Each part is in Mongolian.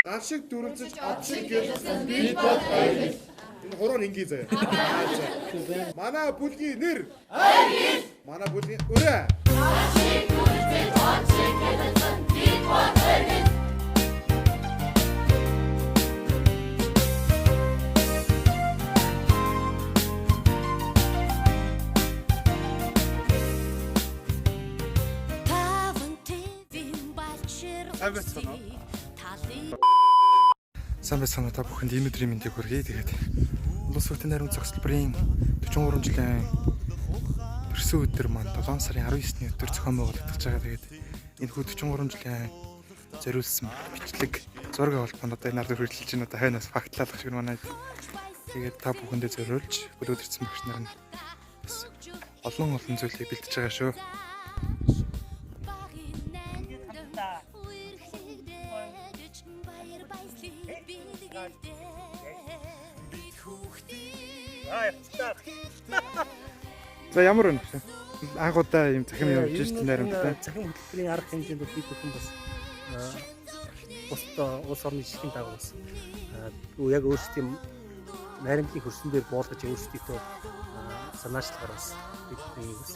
Гал шиг дүрэлзэж ад шиг гэлсэн бид бол баяр. Энэ хуруу нь ингийн заяа. Манай бүлгийн нэр Ойргил. Манай бүлгийн өрөө. Сайн байцгаана уу? Сайн байцгаана уу, та бүхэнд энэ өдрийн мэндийг хүргэе. Тэгээд Улс хүүхдийн наримт зогсолборын 43 жилийн төрсөн өдөр маань 7 сарын 19-ний өдөр зохион байгуулагдаж байгаа. Тэгээд энэ хүү 43 жилийн зориулсан бичлэг зураг авалт манд одоо энэ ард хүрэлцэж байна. Одоо хойноос фактлалах шиг манай. Тэгээд та бүхэндээ зориулж бүлүүд ирсэн багш нар нь бас олон олон зүйлийг бэлтэж байгаа шүү. За, ямар вэ? Анх удаа ийм цахим явуулж шít наримттай. Цахим хөтөлбөрийн арга хэмжээнд бол бид бүхэн бас бусд улс орны жишгийн дагуу бас яг өөрсдийн наримтлын хөрсөн дээр буулгаж өөрсдийнхөө санаачлагаар бас бидний бас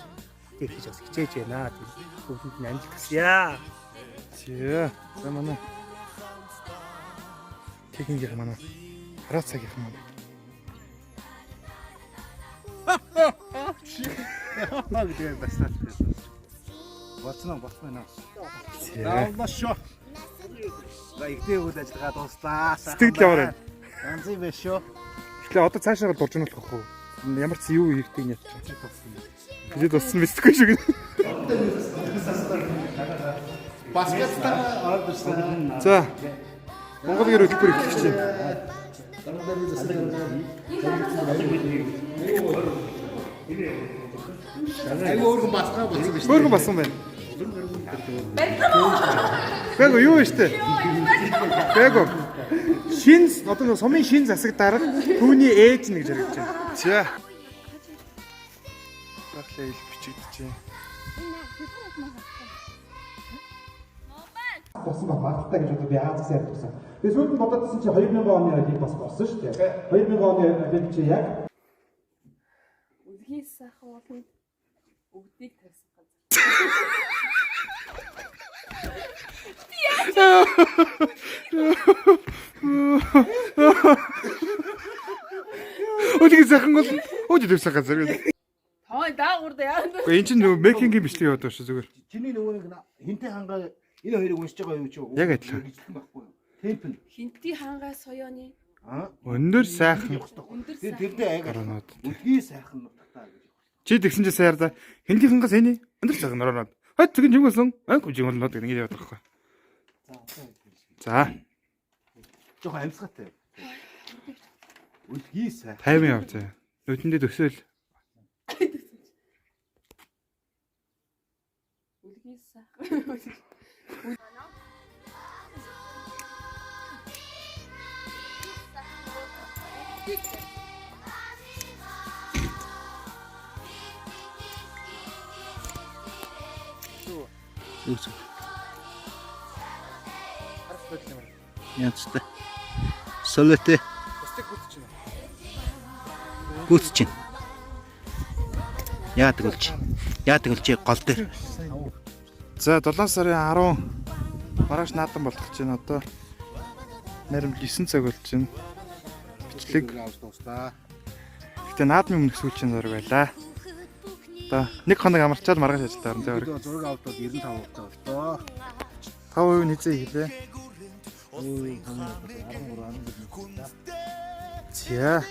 бүтээх гэж бас хичээж байна. Тийм бүгдэнд нь амжилт хүсье. За. За, манай техникийнх манай хараа цагийнх маань. Гэдэг баснаа. Болцсон уу, болсон байна. За. Давлаа шүү. За, ихтэй үйл ажиллагаа дууслаа. Сэтгэл ямар байна? Янз юм байна шүү. Тэгэхээр одоо цаашаа дурж болох уу? Ямар ч юу хэрэгтэй нь ятчих. Тэд туссан мэдхгүй шүү. Баскетаа ороод ирсэн. За. Монгол гэр хөтөлбөр эхлэх гэж байна. Айгу өөргөн басгаа болсон биш. Хөөргөн болсон байна. Бэго юу вэ штэ? Бэго. Шин одоо нэг сумын шин засаг дарга түүний ээж нь гэж яригдж байна. За. Баглаа ил бичигдэж байна. Болсон баг магадaltaй гэж одоо би Азаас ярьсан. Тэгээ сүүлд нь бодоод ирсэн чи 2000 оны олимп бас болсон шүү дээ. 2000 оны олимп чи яг Үлгийн сайхан болно. Өгдийг тавьсан газар. Үлгийн сайхан бол өөд дэвсэн газар гэдэг. Тоо даагуурда яа. Гэхдээ эн чинь нөгөө мейкингийн бичлэг яваад байгаа шүү зүгээр. Чиний нөгөө нэг хинтээ хангаа энэ хоёрыг уншиж байгаа юу чи? Яг адилхан. Гэжлэх байхгүй юу? Темп нь. Хинти хангаа соёоны Аа. Өндөр сайхан Явах хэрэгтэй. Өндөр Тэр тэрдээ айг оронод. Үлгий сайхан нутагтаа гэж. Чи тэгсэн чи саяар да. Хинтийнхангаас эний өндөр сайхан оронод. Хойд тэгэн юм болсон. Анх юм болнод гэдэг ингэ яваад байгаа байхгүй. За, Жохон амьсгалтай. Үлгий сайхан. 50 яв заа. Нүдэндээ төсөөл. үлгийн сайхан. Янзтай. Солотой. Бусдыг гүтж байна. Гүйц чинь. Яадаг болж. Яадаг болж гол дээр. За, 7 сарын 10 маргааш наадам болох гэж байна одоо. Наримт 9 цаг болж байна. Бичлэг. Дуслаа. Гэтэ наадмын өмнөх сүүлчийн зураг байлаа. Одоо нэг хоног амарчаад маргааш ажилд орно заа. Бид зураг авдод 95% болтоо. 5% нь хизээ хэлээ. 13 14. За.